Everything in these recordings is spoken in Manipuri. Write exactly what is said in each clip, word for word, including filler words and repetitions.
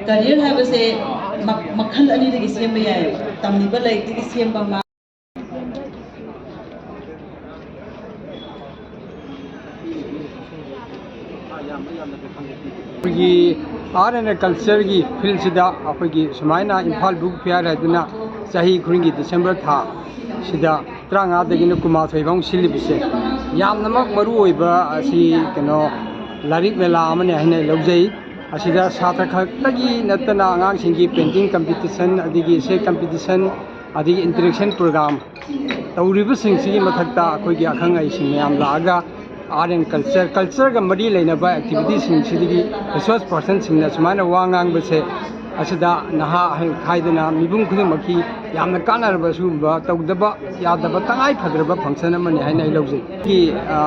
ꯀꯦꯔꯤꯌꯔ ꯍꯥꯏꯕꯁꯦ ꯃ-, ꯃꯈꯜ ꯑꯅꯤꯗꯒꯤ ꯁꯦꯝꯕ ꯌꯥꯏ꯫ ꯇꯝꯂꯤꯕ ꯂꯥꯏꯔꯤꯛꯇꯒꯤ ꯁꯦꯝꯕ ꯑꯃ꯫ ꯑꯩꯈꯣꯏꯒꯤ ꯑꯥꯔꯠ ꯑꯦꯟ ꯀꯜꯆꯔꯒꯤ ꯐꯤꯜꯁꯤꯗ ꯑꯩꯈꯣꯏꯒꯤ ꯁꯨꯃꯥꯏꯅ ꯏꯝꯐꯥꯜ ꯕꯨꯛ ꯐꯤꯌꯥꯔ ꯍꯥꯏꯗꯨꯅ ꯆꯍꯤ ꯈꯨꯗꯤꯡꯒꯤ ꯗꯤꯁꯦꯝꯕꯔ ꯊꯥ ꯁꯤꯗ ꯇꯔꯥꯃꯉꯥꯗꯒꯤꯅ ꯀꯨꯟꯃꯥꯊꯣꯏ ꯐꯥꯎ ꯁꯤꯜꯂꯤꯕꯁꯦ ꯌꯥꯝꯅꯃꯛ ꯃꯔꯨ ꯑꯣꯏꯕ ꯑꯁꯤ ꯀꯩꯅꯣ ꯂꯥꯏꯔꯤꯛ ꯃꯦꯂꯥ ꯑꯃꯅꯤ ꯍꯥꯏꯅ ꯑꯩ ꯂꯧꯖꯩ꯫ ꯑꯁꯤꯗ ꯁꯥꯇ꯭ꯔ ꯈꯛꯇꯒꯤ ꯅꯠꯇꯅ ꯑꯉꯥꯡꯁꯤꯡꯒꯤ ꯄꯦꯟꯇꯤꯡ ꯀꯝꯄꯤꯇꯤꯁꯟ, ꯑꯗꯒꯤ ꯏꯁꯩ ꯀꯝꯄꯤꯇꯤꯁꯟ, ꯑꯗꯒꯤ ꯏꯟꯇꯔꯦꯛꯁꯟ ꯄ꯭ꯔꯣꯒ꯭ꯔꯥꯝ ꯇꯧꯔꯤꯕꯁꯤꯡꯁꯤꯒꯤ ꯃꯊꯛꯇ ꯑꯩꯈꯣꯏꯒꯤ ꯑꯈꯪ ꯑꯍꯩꯁꯤꯡ ꯃꯌꯥꯝ ꯂꯥꯛꯑꯒ ꯑꯥꯔꯠ ꯑꯦꯟ ꯀꯜꯆꯔ, ꯀꯜꯆꯔꯒ ꯃꯔꯤ ꯂꯩꯅꯕ ꯑꯦꯛꯇꯤꯚꯤꯇꯤꯁꯤꯡꯁꯤꯗꯒꯤ ꯔꯤꯁꯣꯔꯁ ꯄꯔꯁꯟꯁꯤꯡꯅ ꯁꯨꯃꯥꯏꯅ ꯋꯥ ꯉꯥꯡꯕꯁꯦ, ꯑꯁꯤꯗ ꯅꯍꯥ ꯑꯍꯜ ꯈꯥꯏꯗꯅ ꯃꯤꯄꯨꯝ ꯈꯨꯗꯤꯡꯃꯛꯀꯤ ꯌꯥꯝꯅ ꯀꯥꯟꯅꯔꯕ, ꯁꯤꯒꯨꯝꯕ ꯇꯧꯗꯕ ꯌꯥꯗꯕ ꯇꯉꯥꯏ ꯐꯗ꯭ꯔꯕ ꯐꯪꯁꯟ ꯑꯃꯅꯤ ꯍꯥꯏꯅ ꯑꯩ ꯂꯧꯖꯩ꯫ ꯑꯩꯒꯤ, ꯑ,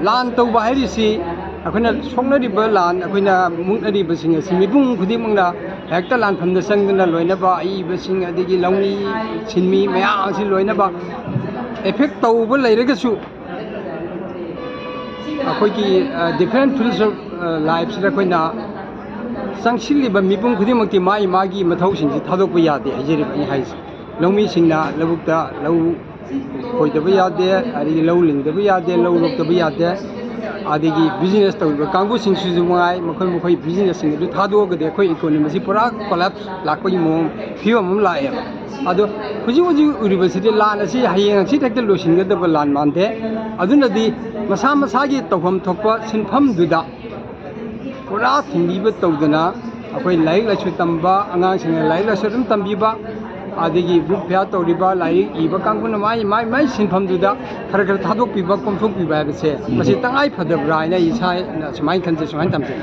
ꯂꯥꯟ ꯇꯧꯕ ꯍꯥꯏꯔꯤꯁꯤ ꯑꯩꯈꯣꯏꯅ ꯁꯣꯛꯅꯔꯤꯕ ꯂꯥꯟ, ꯑꯩꯈꯣꯏꯅ ꯃꯨꯛꯅꯔꯤꯕꯁꯤꯡ ꯑꯁꯤ ꯃꯤꯄꯨꯝ ꯈꯨꯗꯤꯡꯃꯛꯅ ꯍꯦꯛꯇ ꯂꯥꯟꯐꯝꯗ ꯆꯪꯗꯨꯅ ꯂꯣꯏꯅꯕ, ꯑꯏꯕꯁꯤꯡ, ꯑꯗꯒꯤ ꯂꯧꯃꯤ, ꯁꯤꯟꯃꯤ ꯃꯌꯥꯝ ꯑꯁꯤ ꯂꯣꯏꯅꯕ ꯑꯦꯐꯦꯛ ꯇꯧꯕ ꯂꯩꯔꯒꯁꯨ, ꯑꯩꯈꯣꯏꯒꯤ, ꯑ, different fields of, ꯑ, lifeꯁꯤꯗ ꯑꯩꯈꯣꯏꯅ ꯆꯪꯁꯤꯜꯂꯤꯕ ꯃꯤꯄꯨꯝ ꯈꯨꯗꯤꯡꯃꯛꯇꯤ ꯃꯥꯒꯤ ꯃꯥꯒꯤ ꯃꯊꯧꯁꯤꯡꯁꯤ ꯊꯥꯗꯣꯛꯄ ꯌꯥꯗꯦ ꯍꯥꯏꯖꯔꯤꯕ ꯑꯩꯅ ꯍꯥꯏꯁꯦ꯫ ꯂꯧꯃꯤꯁꯤꯡꯅ ꯂꯧꯕꯨꯛꯇ ꯂꯧ ꯈꯣꯏꯗꯕ ꯌꯥꯗꯦ, ꯑꯗꯒꯤ ꯂꯧ ꯂꯤꯡꯗꯕ ꯌꯥꯗꯦ, ꯂꯧ ꯂꯣꯛꯇꯕ ꯌꯥꯗꯦ, ꯑꯗꯒꯤ ꯕꯤꯖꯤꯅꯦꯁ ꯇꯧꯔꯤꯕ ꯀꯥꯡꯕꯨꯁꯤꯡꯁꯤꯁꯨ ꯃꯉꯥꯏ, ꯃꯈꯣꯏ ꯃꯈꯣꯏ ꯕꯤꯖꯤꯅꯦꯁꯁꯤꯡ ꯑꯗꯨ ꯊꯥꯗꯣꯛꯑꯒꯗꯤ ꯑꯩꯈꯣꯏ ꯏꯀꯣꯅꯣꯃꯤꯁꯤ ꯄꯨꯔꯥ ꯀꯣꯂꯥꯞꯁ ꯂꯥꯛꯄꯒꯤ ꯃꯑꯣꯡ, ꯐꯤꯕꯝ ꯑꯃ ꯂꯥꯛꯑꯦꯕ꯫ ꯑꯗꯣ ꯍꯧꯖꯤꯛ ꯍꯧꯖꯤꯛ ꯎꯔꯤꯕꯁꯤꯗꯤ ꯂꯥꯟ ꯑꯁꯤ ꯍꯌꯦꯡ ꯍꯪꯆꯤꯠ ꯍꯦꯛꯇ ꯂꯣꯏꯁꯤꯟꯒꯗꯕ ꯂꯥꯟ ꯃꯥꯟꯗꯦ꯫ ꯑꯗꯨꯅꯗꯤ ꯃꯁꯥ ꯃꯁꯥꯒꯤ ꯇꯧꯐꯝ ꯊꯣꯛꯄ ꯁꯤꯟꯐꯝꯗꯨꯗ ꯄꯨꯔꯥ ꯊꯤꯡꯕꯤꯕ ꯇꯧꯗꯅ ꯑꯩꯈꯣꯏ ꯂꯥꯏꯔꯤꯛ ꯂꯥꯏꯁꯨ ꯇꯝꯕ ꯑꯉꯥꯡꯁꯤꯡꯅ ꯂꯥꯏꯔꯤꯛ ꯂꯥꯏꯁꯨ ꯑꯗꯨꯝ ꯇꯝꯕꯤꯕ, ꯑꯗꯒꯤ ꯕꯨꯛ ꯐꯤꯌꯥꯔ ꯇꯧꯔꯤꯕ ꯂꯥꯏꯔꯤꯛ ꯏꯕ ꯀꯥꯡꯕꯨꯅ ꯃꯥꯏ, ꯃꯥꯏ, ꯃꯥꯏ ꯁꯤꯟꯐꯝꯗꯨꯗ ꯈꯔ ꯈꯔ ꯊꯥꯗꯣꯛꯄꯤꯕ, ꯀꯣꯝꯊꯣꯛꯄꯤꯕ ꯍꯥꯏꯕꯁꯦ ꯃꯁꯤ ꯇꯉꯥꯏ ꯐꯗꯕ꯭ꯔꯥ ꯍꯥꯏꯅ ꯑꯩ ꯏꯁꯥꯅ ꯁꯨꯃꯥꯏꯅ ꯈꯟꯖꯩ, ꯁꯨꯃꯥꯏꯅ ꯇꯝꯖꯩ꯫